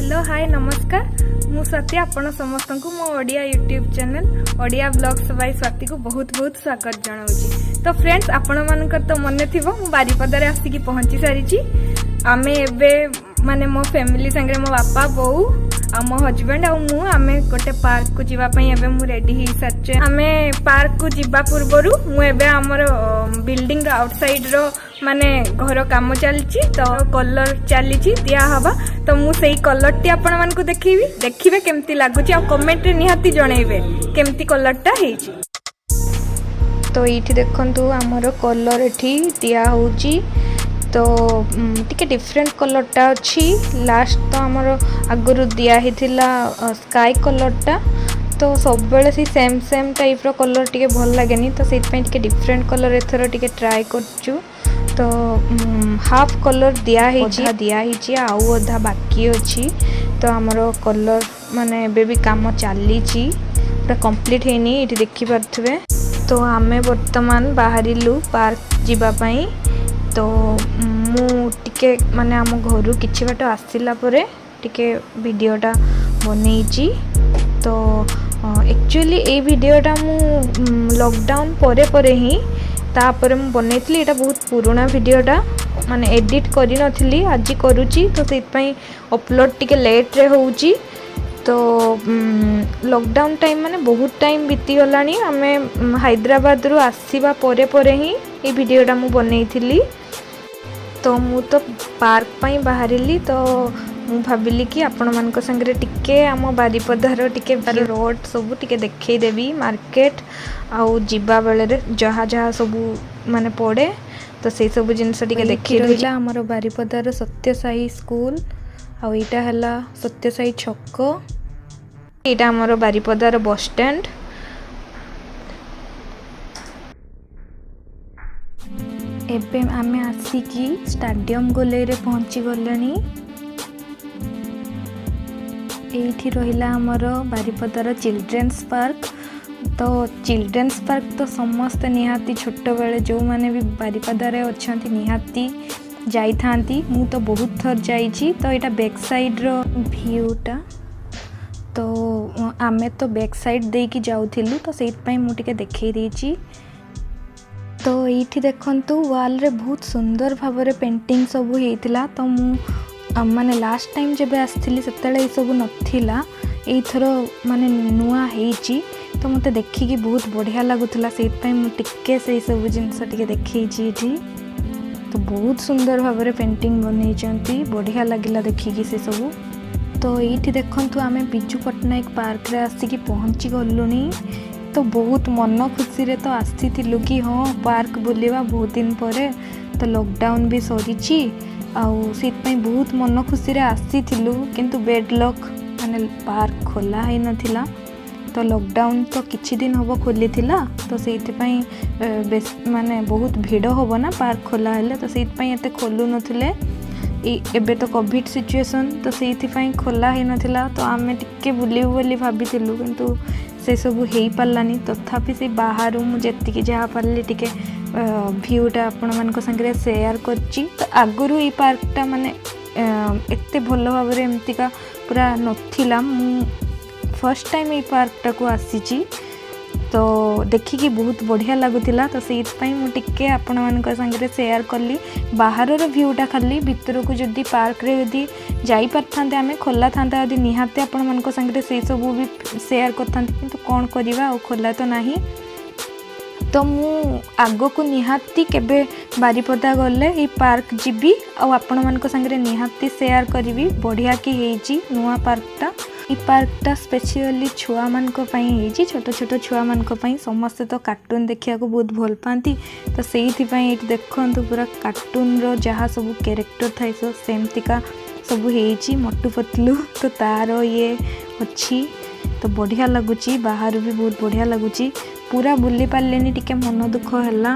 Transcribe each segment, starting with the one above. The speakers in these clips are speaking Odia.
ହ୍ୟାଲୋ, ହାଏ, ନମସ୍କାର। ମୁଁ ସ୍ୱାତି, ଆପଣ ସମସ୍ତଙ୍କୁ ମୋ Odia YouTube channel Odia blogs by ସ୍ୱାତିକୁ ବହୁତ ବହୁତ ସ୍ୱାଗତ ଜଣାଉଛି। ତ ଫ୍ରେଣ୍ଡସ୍, ଆପଣମାନଙ୍କର ତ ମନେ ଥିବ, ମୁଁ ବାରିପଦାରେ ଆସିକି ପହଞ୍ଚି ସାରିଛି। ଆମେ ଏବେ ମାନେ ମୋ ଫ୍ୟାମିଲି ସାଙ୍ଗରେ, ମୋ ବାପା, ବୋଉ ଆଉ ମୋ ହଜବେଣ୍ଡ ଆଉ ମୁଁ, ଆମେ ଗୋଟେ ପାର୍କକୁ ଯିବା ପାଇଁ ଏବେ ମୁଁ ରେଡି ହେଇସାରିଛି। ଆମେ ପାର୍କକୁ ଯିବା ପୂର୍ବରୁ ମୁଁ ଏବେ ଆମର ବିଲ୍ଡିଂର ଆଉଟସାଇଡର ମାନେ ଘର କାମ ଚାଲିଛି, ତ କଲର ଚାଲିଛି ଦିଆହବା। ତ ମୁଁ ସେଇ କଲରଟି ଆପଣମାନଙ୍କୁ ଦେଖେଇବି। ଦେଖିବେ କେମିତି ଲାଗୁଛି ଆଉ କମେଣ୍ଟରେ ନିହାତି ଜଣେଇବେ କେମିତି କଲରଟା ହେଇଛି। ତ ଏଇଠି ଦେଖନ୍ତୁ, ଆମର କଲର ଏଠି ଦିଆ ହଉଛି। ତ ଟିକେ ଡିଫରେଣ୍ଟ କଲରଟା ଅଛି। ଲାଷ୍ଟ ତ ଆମର ଆଗରୁ ଦିଆ ହେଇଥିଲା ସ୍କାଏ କଲରଟା। ତ ସବୁବେଳେ ସେଇ ସେମ୍ ସେମ୍ ଟାଇପ୍ର କଲର୍ ଟିକେ ଭଲ ଲାଗେନି, ତ ସେଇଥିପାଇଁ ଟିକେ ଡିଫରେଣ୍ଟ କଲର୍ ଏଥର ଟିକେ ଟ୍ରାଏ କରୁଛୁ। ତ ହାଫ୍ କଲର୍ ଦିଆ ହେଇଛି, ଦିଆ ହେଇଛି, ଆଉ ଅଧା ବାକି ଅଛି। ତ ଆମର କଲର୍ ମାନେ ଏବେ ବି କାମ ଚାଲିଛି, ପୁରା କମ୍ପ୍ଲିଟ୍ ହେଇନି। ଏଇଠି ଦେଖିପାରୁଥିବେ। ତ ଆମେ ବର୍ତ୍ତମାନ ବାହାରିଲୁ ପାର୍କ ଯିବା ପାଇଁ। ତ ମୁଁ ଟିକେ ମାନେ ଆମ ଘରୁ କିଛି ବାଟ ଆସିଲା ପରେ ଟିକେ ଭିଡ଼ିଓଟା ବନେଇଛି। ତ ଆକ୍ଚୁଆଲି ଏଇ ଭିଡ଼ିଓଟା ମୁଁ ଲକଡାଉନ୍ ପରେ ପରେ ହିଁ ତାପରେ ମୁଁ ବନେଇଥିଲି। ଏଇଟା ବହୁତ ପୁରୁଣା ଭିଡ଼ିଓଟା, ମାନେ ଏଡ଼ିଟ୍ କରିନଥିଲି, ଆଜି କରୁଛି। ତ ସେଇଥିପାଇଁ ଅପଲୋଡ଼ ଟିକେ ଲେଟ୍ରେ ହେଉଛି। ତ ଲକଡାଉନ୍ ଟାଇମ୍ ମାନେ ବହୁତ ଟାଇମ୍ ବିତିଗଲାଣି। ଆମେ ହାଇଦ୍ରାବାଦରୁ ଆସିବା ପରେ ପରେ ହିଁ ଏଇ ଭିଡ଼ିଓଟା ମୁଁ ବନେଇଥିଲି। ତ ମୁଁ ତ ପାର୍କ ପାଇଁ ବାହାରିଲି, ତ ମୁଁ ଭାବିଲି କି ଆପଣମାନଙ୍କ ସାଙ୍ଗରେ ଟିକେ ଆମ ବାରିପଦାର ଟିକେ ରୋଡ଼ ସବୁ ଟିକେ ଦେଖେଇଦେବି, ମାର୍କେଟ ଆଉ ଯିବା ବେଳରେ ଯାହା ଯାହା ସବୁ ମାନେ ପଡ଼େ, ତ ସେଇ ସବୁ ଜିନିଷ ଟିକେ ଦେଖେଇ ରହିଲା। ଆମର ବାରିପଦାର ସତ୍ୟସାଇ ସ୍କୁଲ ଆଉ ଏଇଟା ହେଲା ସତ୍ୟସାଇ ଛକ। ଏଇଟା ଆମର ବାରିପଦାର ବସ୍ ଷ୍ଟାଣ୍ଡ। ଏବେ ଆମେ ଆସିକି ଷ୍ଟାଡିୟମ ଗୋଲେଇରେ ପହଞ୍ଚି ଗଲେଣି। ଏଇଠି ରହିଲା ଆମର ବାରିପଦାର ଚିଲଡ୍ରେନ୍ସ ପାର୍କ। ତ ଚିଲଡ୍ରେନ୍ସ ପାର୍କ ତ ସମସ୍ତେ ନିହାତି ଛୋଟବେଳେ, ଯେଉଁମାନେ ବି ବାରିପଦାରେ ଅଛନ୍ତି, ନିହାତି ଯାଇଥାନ୍ତି। ମୁଁ ତ ବହୁତ ଥର ଯାଇଛି। ତ ଏଇଟା ବ୍ୟାକ୍ ସାଇଡ଼୍ର ଭିୟୁଟା। ତ ଆମେ ତ ବ୍ୟାକ୍ ସାଇଡ଼୍ ଦେଇକି ଯାଉଥିଲୁ, ତ ସେଇଥିପାଇଁ ମୁଁ ଟିକେ ଦେଖେଇ ଦେଇଛି। ତ ଏଇଠି ଦେଖନ୍ତୁ, ୱାଲ୍ରେ ବହୁତ ସୁନ୍ଦର ଭାବରେ ପେଣ୍ଟିଂ ସବୁ ହେଇଥିଲା। ତ ମୁଁ ମାନେ ଲାଷ୍ଟ ଟାଇମ୍ ଯେବେ ଆସିଥିଲି, ସେତେବେଳେ ଏଇସବୁ ନଥିଲା। ଏଇଥର ମାନେ ନୂଆ ହେଇଛି। ତ ମୋତେ ଦେଖିକି ବହୁତ ବଢ଼ିଆ ଲାଗୁଥିଲା, ସେଇଥିପାଇଁ ମୁଁ ଟିକେ ସେଇ ସବୁ ଜିନିଷ ଟିକେ ଦେଖେଇଛି ଏଇଠି। ତ ବହୁତ ସୁନ୍ଦର ଭାବରେ ପେଣ୍ଟିଂ ବନେଇଛନ୍ତି, ବଢ଼ିଆ ଲାଗିଲା ଦେଖିକି ସେସବୁ। ତ ଏଇଠି ଦେଖନ୍ତୁ, ଆମେ ବିଜୁ ପଟ୍ଟନାୟକ ପାର୍କରେ ଆସିକି ପହଞ୍ଚି ଗଲୁଣି। ତ ବହୁତ ମନ ଖୁସିରେ ତ ଆସିଥିଲୁ କି ହଁ, ପାର୍କ ବୁଲିବା ବହୁତ ଦିନ ପରେ, ତ ଲକଡାଉନ୍ ବି ସରିଛି ଆଉ ସେଇଥିପାଇଁ ବହୁତ ମନ ଖୁସିରେ ଆସିଥିଲୁ। କିନ୍ତୁ ବେଡ୍ ଲକ୍, ମାନେ ପାର୍କ ଖୋଲା ହେଇନଥିଲା। ତ ଲକଡାଉନ୍ ତ କିଛି ଦିନ ହେବ ଖୋଲିଥିଲା, ତ ସେଇଥିପାଇଁ ବେଶ ମାନେ ବହୁତ ଭିଡ଼ ହେବ ନା ପାର୍କ ଖୋଲା ହେଲେ, ତ ସେଇଥିପାଇଁ ଏତେ ଖୋଲୁନଥିଲେ। ଏଇ ଏବେ ତ କୋଭିଡ଼ ସିଚୁଏସନ୍, ତ ସେଇଥିପାଇଁ ଖୋଲା ହେଇନଥିଲା। ତ ଆମେ ଟିକେ ବୁଲିବୁ ବୋଲି ଭାବିଥିଲୁ, କିନ୍ତୁ ସେସବୁ ହେଇପାରିଲାନି। ତଥାପି ସେ ବାହାରୁ ମୁଁ ଯେତିକି ଯାହା ପାରିଲି ଟିକେ ଭିୟୁଟା ଆପଣମାନଙ୍କ ସାଙ୍ଗରେ ସେୟାର କରିଛି। ତ ଆଗରୁ ଏଇ ପାର୍କଟା ମାନେ ଏତେ ଭଲ ଭାବରେ ଏମିତିକା ପୁରା ନଥିଲା। ମୁଁ ଫାର୍ଷ୍ଟ ଟାଇମ୍ ଏଇ ପାର୍କଟାକୁ ଆସିଛି, ତ ଦେଖିକି ବହୁତ ବଢ଼ିଆ ଲାଗୁଥିଲା। ତ ସେଇଥିପାଇଁ ମୁଁ ଟିକେ ଆପଣମାନଙ୍କ ସାଙ୍ଗରେ ସେୟାର କଲି ବାହାରର ଭିୟୁଟା ଖାଲି। ଭିତରକୁ ଯଦି ପାର୍କରେ ଯଦି ଯାଇପାରିଥାନ୍ତେ ଆମେ, ଖୋଲା ଥାନ୍ତା ଯଦି, ନିହାତି ଆପଣମାନଙ୍କ ସାଙ୍ଗରେ ସେଇ ସବୁ ବି ସେୟାର କରିଥାନ୍ତି। କିନ୍ତୁ କ'ଣ କରିବା ଆଉ, ଖୋଲା ତ ନାହିଁ। ତ ମୁଁ ଆଗକୁ ନିହାତି କେବେ ବାରିପଦା ଗଲେ ଏଇ ପାର୍କ ଯିବି ଆଉ ଆପଣମାନଙ୍କ ସାଙ୍ଗରେ ନିହାତି ସେୟାର କରିବି ବଢ଼ିଆ କି ହେଇଛି ନୂଆ ପାର୍କଟା। ଏଇ ପାର୍କଟା ସ୍ପେସିଆଲି ଛୁଆମାନଙ୍କ ପାଇଁ ହେଇଛି, ଛୋଟ ଛୋଟ ଛୁଆମାନଙ୍କ ପାଇଁ। ସମସ୍ତେ ତ କାର୍ଟୁନ୍ ଦେଖିବାକୁ ବହୁତ ଭଲ ପାଆନ୍ତି, ତ ସେଇଥିପାଇଁ ଏଇଠି ଦେଖନ୍ତୁ, ପୁରା କାର୍ଟୁନ୍ର ଯାହା ସବୁ କ୍ୟାରେକ୍ଟର ଥାଏ, ସେମିତିକା ସବୁ ହେଇଛି। ମୋଟୁ ପତଲୁ ତ ତାର ଇଏ ଅଛି। ତ ବଢ଼ିଆ ଲାଗୁଛି, ବାହାରୁ ବି ବହୁତ ବଢ଼ିଆ ଲାଗୁଛି। ପୁରା ବୁଲି ପାରିଲିନି, ଟିକେ ମନ ଦୁଃଖ ହେଲା।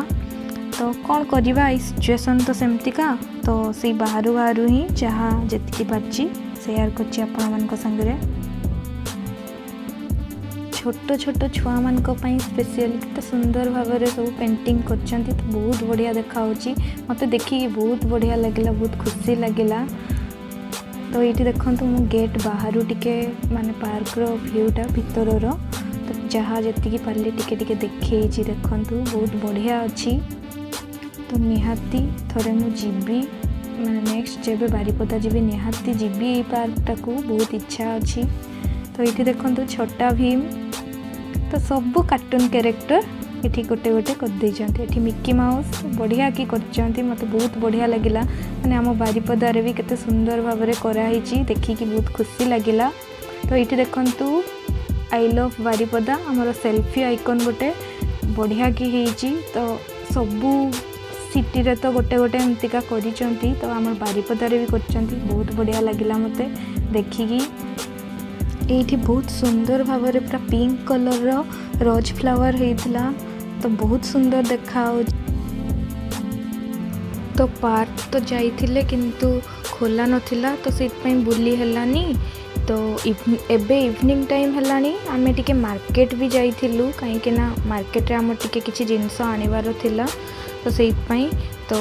ତ କ'ଣ କରିବା, ଏଇ ସିଚୁଏସନ୍ ତ ସେମିତିକା। ତ ସେଇ ବାହାରୁ ବାହାରୁ ହିଁ ଯାହା ଯେତିକି ପାରିଛି ସେୟାର କରିଛି ଆପଣମାନଙ୍କ ସାଙ୍ଗରେ। ଛୋଟ ଛୋଟ ଛୁଆମାନଙ୍କ ପାଇଁ ସ୍ପେସିଆଲି କେତେ ସୁନ୍ଦର ଭାବରେ ସବୁ ପେଣ୍ଟିଂ କରିଛନ୍ତି। ତ ବହୁତ ବଢ଼ିଆ ଦେଖାହେଉଛି, ମୋତେ ଦେଖିକି ବହୁତ ବଢ଼ିଆ ଲାଗିଲା, ବହୁତ ଖୁସି ଲାଗିଲା। ତ ଏଇଠି ଦେଖନ୍ତୁ, ମୁଁ ଗେଟ୍ ବାହାରୁ ଟିକେ ମାନେ ପାର୍କର ଭ୍ୟୁଟା, ଭିତରର ତ ଯାହା ଯେତିକି ପାରିଲି ଟିକେ ଟିକେ ଦେଖେଇଛି। ଦେଖନ୍ତୁ, ବହୁତ ବଢ଼ିଆ ଅଛି। ତ ନିହାତି ଥରେ ମୁଁ ଯିବି, ମାନେ ନେକ୍ସଟ ଯେବେ ବାରିପଦା ଯିବି, ନିହାତି ଯିବି ଏଇ ପାର୍କଟାକୁ, ବହୁତ ଇଚ୍ଛା ଅଛି। ତ ଏଇଠି ଦେଖନ୍ତୁ, ଛୋଟା ଭୀମ, ତ ସବୁ କାର୍ଟୁନ୍ କ୍ୟାରେକ୍ଟର ଏଠି ଗୋଟେ ଗୋଟେ କରିଦେଇଛନ୍ତି। ଏଠି ମିକି ମାଉସ୍ ବଢ଼ିଆ କି କରିଛନ୍ତି, ମୋତେ ବହୁତ ବଢ଼ିଆ ଲାଗିଲା। ମାନେ ଆମ ବାରିପଦାରେ ବି କେତେ ସୁନ୍ଦର ଭାବରେ କରାହେଇଛି, ଦେଖିକି ବହୁତ ଖୁସି ଲାଗିଲା। ତ ଏଇଠି ଦେଖନ୍ତୁ, I love Baripada, ଆମର ସେଲ୍ଫି ଆଇକନ୍ ଗୋଟେ ବଢ଼ିଆ କି ହେଇଛି। ତ ସବୁ ସିଟିରେ ତ ଗୋଟେ ଗୋଟେ ଏମିତିକା କରିଛନ୍ତି, ତ ଆମର ବାରିପଦାରେ ବି କରିଛନ୍ତି। ବହୁତ ବଢ଼ିଆ ଲାଗିଲା ମୋତେ ଦେଖିକି। ଏଇଠି ବହୁତ ସୁନ୍ଦର ଭାବରେ ପୁରା ପିଙ୍କ କଲର୍ର ରୋଜ୍ ଫ୍ଲାୱାର ହେଇଥିଲା, ତ ବହୁତ ସୁନ୍ଦର ଦେଖାଯାଉଛି। ତ ପାର୍କ ତ ଯାଇଥିଲେ, କିନ୍ତୁ ଖୋଲା ନଥିଲା, ତ ସେଇଥିପାଇଁ ବୁଲି ହେଲାନି। ତ ଏବେ ଇଭିନିଂ ଟାଇମ୍ ହେଲାଣି। ଆମେ ଟିକେ ମାର୍କେଟ ବି ଯାଇଥିଲୁ, କାହିଁକି ନା ମାର୍କେଟରେ ଆମର ଟିକେ କିଛି ଜିନିଷ ଆଣିବାର ଥିଲା, ତ ସେଇଥିପାଇଁ। ତ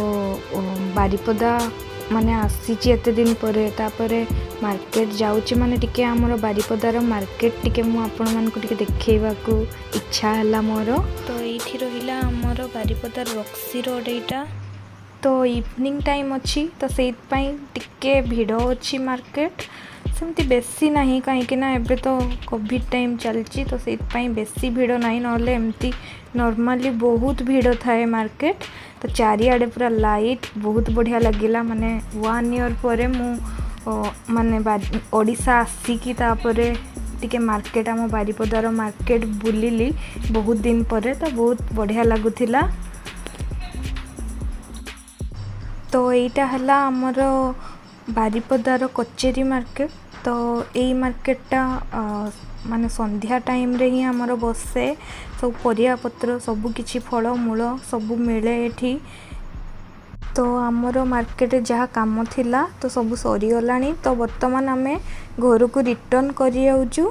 ବାରିପଦା ମାନେ ଆସିଛି ଏତେ ଦିନ ପରେ, ତାପରେ ମାର୍କେଟ ଯାଉଛି, ମାନେ ଟିକେ ଆମର ବାରିପଦାର ମାର୍କେଟ ଟିକେ ମୁଁ ଆପଣମାନଙ୍କୁ ଟିକେ ଦେଖେଇବାକୁ ଇଚ୍ଛା ହେଲା ମୋର। ତ ଏଇଠି ରହିଲା ଆମର ବାରିପଦା ରକ୍ସି ରୋଡ଼ ଏଇଟା। ତ ଇଭିନିଂ ଟାଇମ୍ ଅଛି, ତ ସେଇଥିପାଇଁ ଟିକେ ଭିଡ଼ ଅଛି ମାର୍କେଟ, ସେମିତି ବେଶୀ ନାହିଁ, କାହିଁକି ନା ଏବେ ତ କୋଭିଡ଼ ଟାଇମ୍ ଚାଲିଛି, ତ ସେଇଥିପାଇଁ ବେଶୀ ଭିଡ଼ ନାହିଁ। ନହେଲେ ଏମିତି ନର୍ମାଲି ବହୁତ ଭିଡ଼ ଥାଏ ମାର୍କେଟ। ତ ଚାରିଆଡ଼େ ପୁରା ଲାଇଟ୍, ବହୁତ ବଢ଼ିଆ ଲାଗିଲା। ମାନେ ୱାନ୍ ଇୟର୍ ପରେ ମୁଁ ମାନେ ଓଡ଼ିଶା ଆସିକି ତାପରେ ଟିକେ ମାର୍କେଟ, ଆମ ବାରିପଦାର ମାର୍କେଟ ବୁଲିଲି ବହୁତ ଦିନ ପରେ, ତ ବହୁତ ବଢ଼ିଆ ଲାଗୁଥିଲା। ତ ଏଇଟା ହେଲା ଆମର ବାରିପଦାର କଚେରୀ ମାର୍କେଟ। ତ ଏଇ ମାର୍କେଟଟା ମାନେ ସନ୍ଧ୍ୟା ଟାଇମ୍ରେ ହିଁ ଆମର ବସେ। ସବୁ ପରିବା ପତ୍ର, ସବୁ କିଛି ଫଳମୂଳ ସବୁ ମିଳେ ଏଠି। ତ ଆମର ମାର୍କେଟରେ ଯାହା କାମ ଥିଲା ତ ସବୁ ସରିଗଲାଣି। ତ ବର୍ତ୍ତମାନ ଆମେ ଘରକୁ ରିଟର୍ଣ୍ଣ କରିଯାଉଛୁ।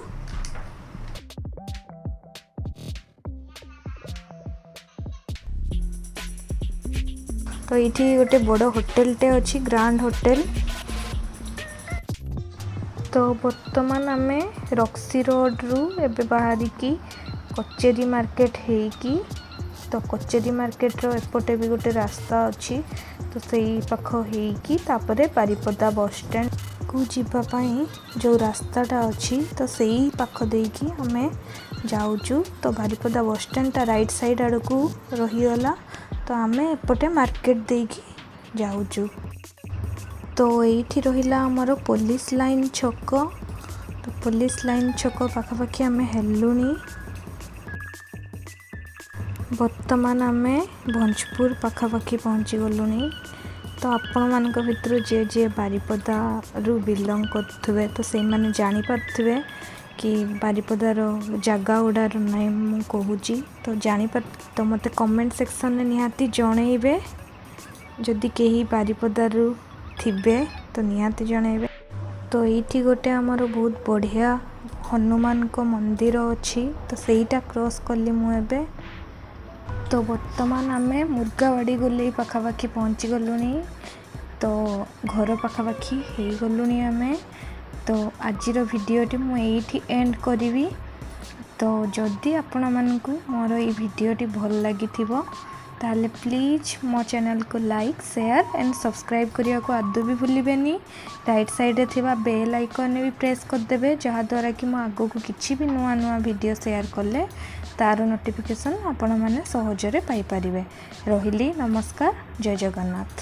ତ ଏଇଠି ଗୋଟେ ବଡ଼ ହୋଟେଲଟେ ଅଛି, ଗ୍ରାଣ୍ଡ ହୋଟେଲ। ତ ବର୍ତ୍ତମାନ ଆମେ ରକ୍ସି ରୋଡ଼ରୁ ଏବେ ବାହାରିକି କଚେରୀ ମାର୍କେଟ ହେଇକି, ତ କଚେରୀ ମାର୍କେଟର ଏପଟେ ବି ଗୋଟେ ରାସ୍ତା ଅଛି, ତ ସେଇ ପାଖ ହେଇକି ତାପରେ ବାରିପଦା ବସଷ୍ଟାଣ୍ଡକୁ ଯିବା ପାଇଁ ଯେଉଁ ରାସ୍ତାଟା ଅଛି, ତ ସେଇ ପାଖ ଦେଇକି ଆମେ ଯାଉଛୁ। ତ ବାରିପଦା ବସଷ୍ଟାଣ୍ଡଟା ରାଇଟ୍ ସାଇଡ଼୍ ଆଡ଼କୁ ରହିଗଲା, ତ ଆମେ ଏପଟେ ମାର୍କେଟ ଦେଇକି ଯାଉଛୁ। ତ ଏଇଠି ରହିଲା ଆମର ପୋଲିସ ଲାଇନ୍ ଛକ। ତ ପୋଲିସ ଲାଇନ୍ ଛକ ପାଖାପାଖି ଆମେ ହେଲୁଣି। ବର୍ତ୍ତମାନ ଆମେ ଭଞ୍ଜପୁର ପାଖାପାଖି ପହଞ୍ଚି ଗଲୁଣି। ତ ଆପଣମାନଙ୍କ ଭିତରୁ ଯିଏ ଯିଏ ବାରିପଦାରୁ ବିଲଙ୍ଗ କରୁଥିବେ, ତ ସେଇମାନେ ଜାଣିପାରୁଥିବେ କି ବାରିପଦାର ଜାଗା ଗୁଡ଼ାର ନେମ୍ ମୁଁ କହୁଛି, ତ ଜାଣିପାର ତ ମୋତେ କମେଣ୍ଟ ସେକ୍ସନରେ ନିହାତି ଜଣେଇବେ। ଯଦି କେହି ବାରିପଦାରୁ ଥିବେ ତ ନିହାତି ଜଣେଇବେ। ତ ଏଇଠି ଗୋଟେ ଆମର ବହୁତ ବଢ଼ିଆ ହନୁମାନଙ୍କ ମନ୍ଦିର ଅଛି, ତ ସେଇଟା କ୍ରସ୍ କଲି ମୁଁ ଏବେ। ତ ବର୍ତ୍ତମାନ ଆମେ ମୁର୍ଗାବାଡ଼ି ଗୋଲେଇ ପାଖାପାଖି ପହଞ୍ଚି ଗଲୁଣି। ତ ଘର ପାଖାପାଖି ହେଇଗଲୁଣି ଆମେ। ତ ଆଜିର ଭିଡ଼ିଓଟି ମୁଁ ଏଇଠି ଏଣ୍ଡ କରିବି। ତ ଯଦି ଆପଣମାନଙ୍କୁ ମୋର ଏଇ ଭିଡ଼ିଓଟି ଭଲ ଲାଗିଥିବ, ତାହେଲେ ପ୍ଲିଜ୍ ମୋ ଚ୍ୟାନେଲକୁ ଲାଇକ୍, ସେୟାର ଆଣ୍ଡ ସବସ୍କ୍ରାଇବ୍ କରିବାକୁ ଆଦୌ ବି ଭୁଲିବେନି। ରାଇଟ୍ ସାଇଡ଼୍ରେ ଥିବା ବେଲ୍ ଆଇକନ୍ରେ ବି ପ୍ରେସ୍ କରିଦେବେ, ଯାହାଦ୍ୱାରା କି ମୁଁ ଆଗକୁ କିଛି ବି ନୂଆ ନୂଆ ଭିଡ଼ିଓ ସେୟାର କଲେ ତା'ର ନୋଟିଫିକେସନ୍ ଆପଣମାନେ ସହଜରେ ପାଇପାରିବେ। ରହିଲି, ନମସ୍କାର, ଜୟ ଜଗନ୍ନାଥ।